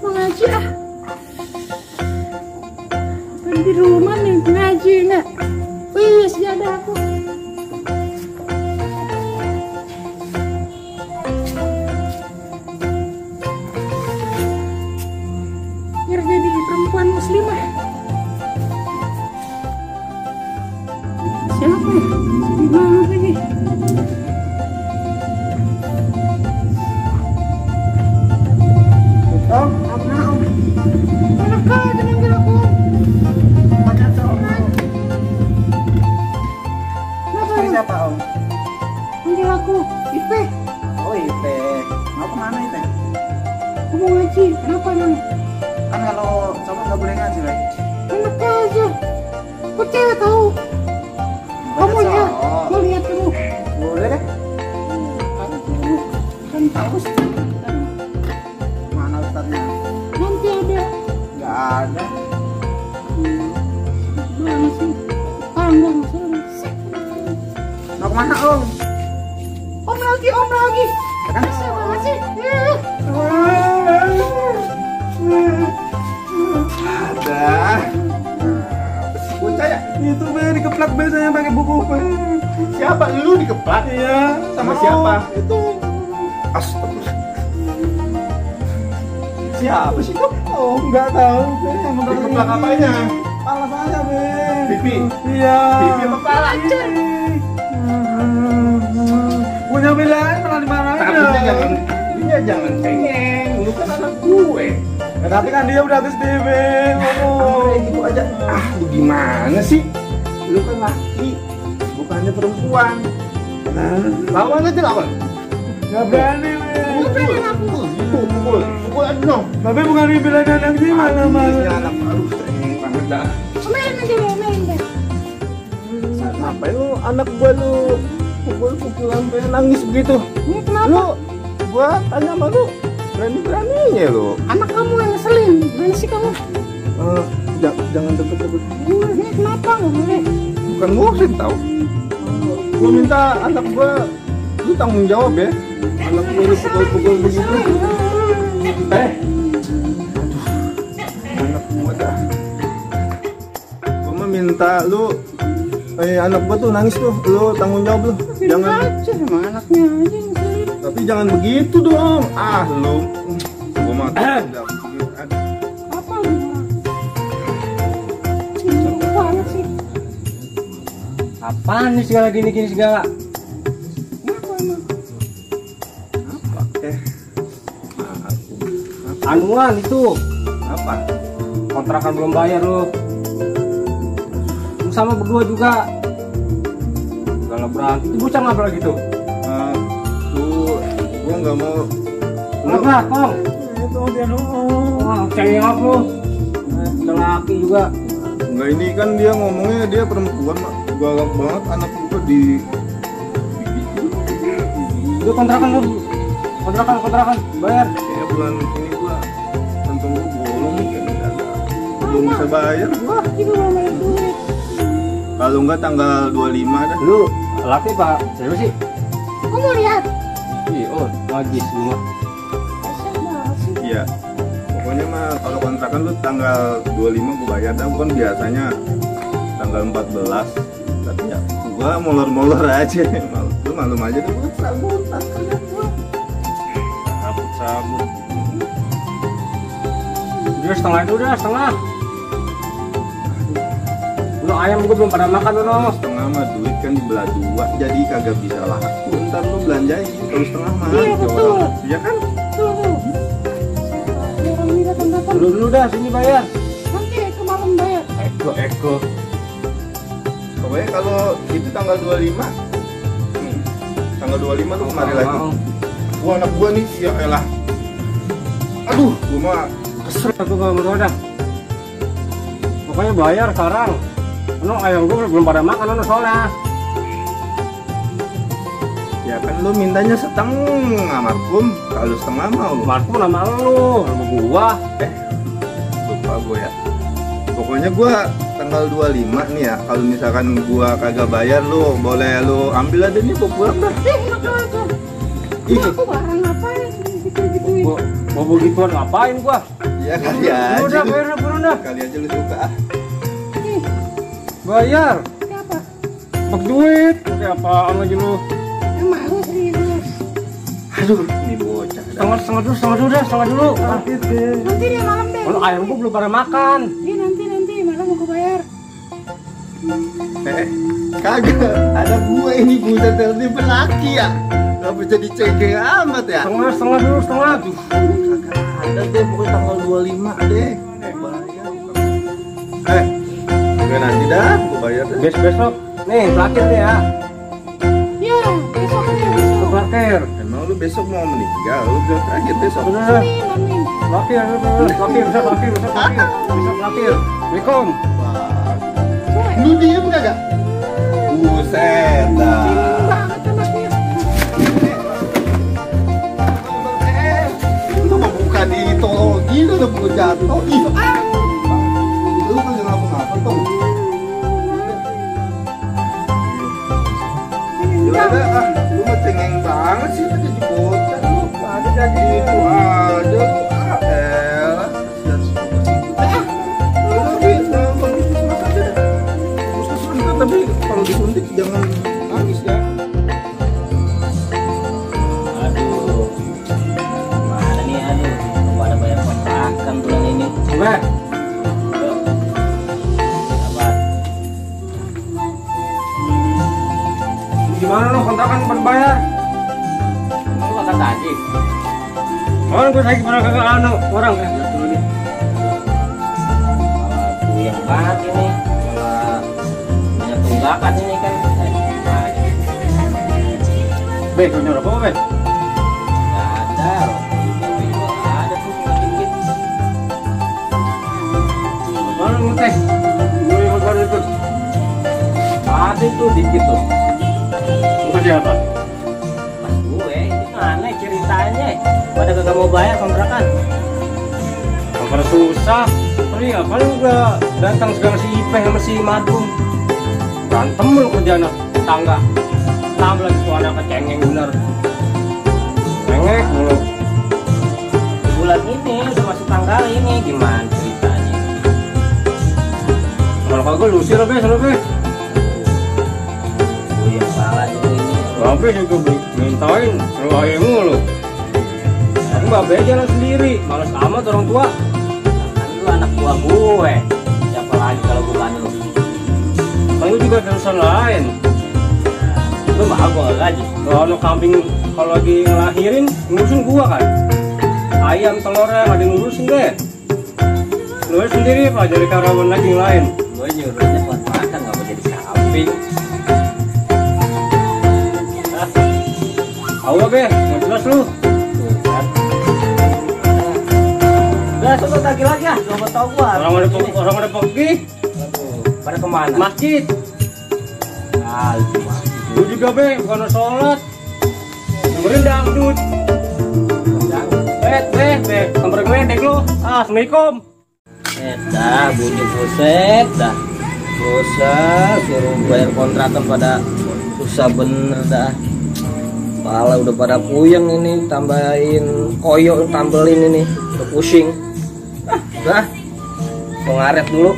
Ngaji ah. Di rumah nih ngaji nggak? Wih, sejadah aku. Biar jadi perempuan muslimah. Siapa ya? Gimana lagi? Om, apa om? Enak aja manggil aku. Pakai seorang. Kenapa Ini ya? siapa om? Manggil aku Ipe. Oh Ipe. Mau kemana Ipe? Aku mau ngaji. Kenapa emang? Kan kalau cowok nggak boleh ngaji lagi. Enak aja. Aku cewek tahu. Kamu lihat, mau lihat kamu. Boleh deh. Kan tahu sih. Mana ustadznya? Nanti ada. Nggak ada. Mana sih? Panggang sana. Mau kemana om? Om lagi. Kan? Siapa sih? Ada. Bocah ya? Itu be dikeplak biasanya pakai buku be. Siapa? Lu dikeplak? Iya, Sama Om. siapa? Itu Astagfirullah. Siapa sih tuh? oh nggak tahu be. Yang Dikeplak apanya? Pala saya be. Pipi? Iya. Pipi apa kepala? Punya belain malah dimarahin. Tapi jangan cengeng. Lu kan anak gue. Ya, tapi kan dia udah gede be. Kayak gitu aja. Ah, lu gimana sih? Lu kan laki, bukannya perempuan. Lawan aja lawan. Nggak berani be. Pukul aja dong. Tapi bukan dibilang anak gimana malah. Anak aduh cengeng banget dah. Main aja main deh. Ngapain lu anak gua lu pukul sampai nangis begitu? Ini kenapa? Lu gua tanya sama lu, berani-beraninya lu. Anak kamu yang ngeselin. Mana sih kamu? Jangan deket-deket. Ini kenapa nggak boleh? Bukan muhsin tau. Gua minta anak gua lu tanggung jawab ya. Anak gua lu pukul-pukul begitu. Anak gua dah. Gua mah minta lu anak gua tuh nangis tuh, lu tanggung jawab lu. Jangan aja sama anaknya aja yang ngeselin. tapi jangan begitu dong. Ah lu. Gua mah Apa lu? Apa sih? Apaan nih segala gini-gini segala? Kenapa emang? apa? Anuan itu Apa? kontrakan belum bayar lu. Lu sama berdua juga. Segala berantem. Itu bocah ngapa lagi tuh? Gua nggak mau. Apa, Kong? Itu dia dong. Wah, cengeng lu. Udah laki juga. Enggak, ini kan dia ngomongnya dia perempuan mak. Galak banget anak gua di Itu kontrakan lu. Kontrakan bayar. kayak bulan ini gua untung gua bolong nih kan nggak ada. Belum bisa bayar gua. Juga mau main duit. Kalau nggak tanggal 25 dah. Lu laki Pak. Siapa sih? Kamu mau lihat? Iya, oh, najis lu mah. Iya. Pokoknya mah kalau kontrakan lu tanggal 25 gua bayar dah. Bukan biasanya tanggal 14. Tapi ya gua molor-molor aja. Lu malum aja tuh gua serabutan kalian gua. Sabut. Udah setengah itu udah setengah. Lu ayam gua belum pada makan lu no. Setengah mah duit kan dibelah dua, jadi kagak bisa laku. Ntar lu belanjain kalau setengah mah. Iya, betul. Iya kan? Tuh. Orang ini datang-datang. Dulu dah sini bayar. Nanti ke malam bayar. Eko. Pokoknya kalau itu tanggal 25 nih, tanggal 25 tuh kemari lagi. Gua anak gua nih, ya elah. Aduh, gua mah Kesel aku kalau menurut dah. Pokoknya bayar sekarang. Lu ayam gua belum pada makan lu soalnya. ya kan lu mintanya setengah Markum, kalau setengah mau Marco nama lu, nama gua. lupa gua ya. Pokoknya gua tanggal 25 nih ya. Kalau misalkan gua kagak bayar, lu boleh lu ambil aja nih, gua pulang dah. Enak aja. Ih, Aku barang ngapain gitu-gituin. Bobo gituan ngapain gua? ya kali aja. Udah, lu. bayar turun dah. Kali aja lu suka ah. Ih, Bayar. siapa? Bak duit. Kayak apaan lagi lu? Emang lu serius? Aduh, ini bocah. Setengah dulu dah, setengah dulu. Sakit deh. Nanti deh malam deh. Kalau ayam gua belum pada makan. Iya nanti malam aku bayar. Kagak, ada gua ini buset ini pelaki ya. Gak bisa dicengkeh amat ya. Setengah dulu. Aduh, kagak ada deh, pokoknya tanggal 25 deh. Bayar. Nanti dah, gua bayar deh. Besok. Nih, terakhir nih ya. Iya, besok aja besok. Terakhir. Emang lu besok mau meninggal? Lu bilang terakhir besok. Udah. Amin. Terakhir. Besok terakhir. Assalamualaikum. Wah. Lu diem kagak? Buset dah. Bingung banget anaknya. Lu mau buka di tol gini udah buka jatuh. Ih. Lu kan jangan apa-apa tuh. Gimana ah? Lu mah cengeng banget sih tadi di bocah lu. Ada jadi itu aja lu. Ah, elah. Tapi kalau disuntik jangan nangis ya. Aduh, mana nih pada bayar kontrakan bulan ini. Udah. Apa? Gimana lo kontrakan berbayar? Lu makan tadi? Orang gue lagi pernah kagak orang ya. Malah puyeng banget ini. Malah banyak tunggakan ini kan. Be, punya apa be? Gak ada. Rokok juga ada tuh dikit. Mana nguteh? Gue yang baru itu. Ada tuh dikit tuh. Bukan siapa? Pas gue, itu aneh ceritanya. Pada kagak mau bayar kontrakan. Pada susah. Tapi apa lu udah datang segala si Ipeh sama si Madung. Berantem lu kerja anak tangga. Tambah lagi tuh anak kecengeng bener. Cengeng mulu. Bulan ini udah masuk tanggal ini gimana ceritanya? Kalau kagak lu usir be, sana be. Puyeng banget itu ini. Babe juga mintain suruh ayam mulu. Aku babe jalan sendiri, malas amat orang tua. Kan lu anak buah gue. Siapa lagi kalau bukan lu? Kan lu juga ada urusan lain. Lu mahal gua gak gaji. Kalau anak kambing kalau lagi ngelahirin ngurusin gua kan. Ayam telurnya ada yang ngurusin deh. Lu sendiri pak jadi karyawan lagi yang lain. Gue nyuruhnya buat makan gak mau jadi kambing. Tahu be, nggak jelas lu. Tuh kan. Udah coba tagih lagi ya. Gak mau tau gua. Orang ada pergi Aduh, pada kemana? masjid. Alma. Lu juga be, bukan sholat. Dengerin dangdut. Be, sampai ngeledek lu. Assalamualaikum. Dah bunyi buset dah. Susah suruh bayar kontrakan pada susah bener dah. Kepala udah pada puyeng ini, tambahin koyo, tambelin ini, udah pusing. Udah, mau ngaret dulu.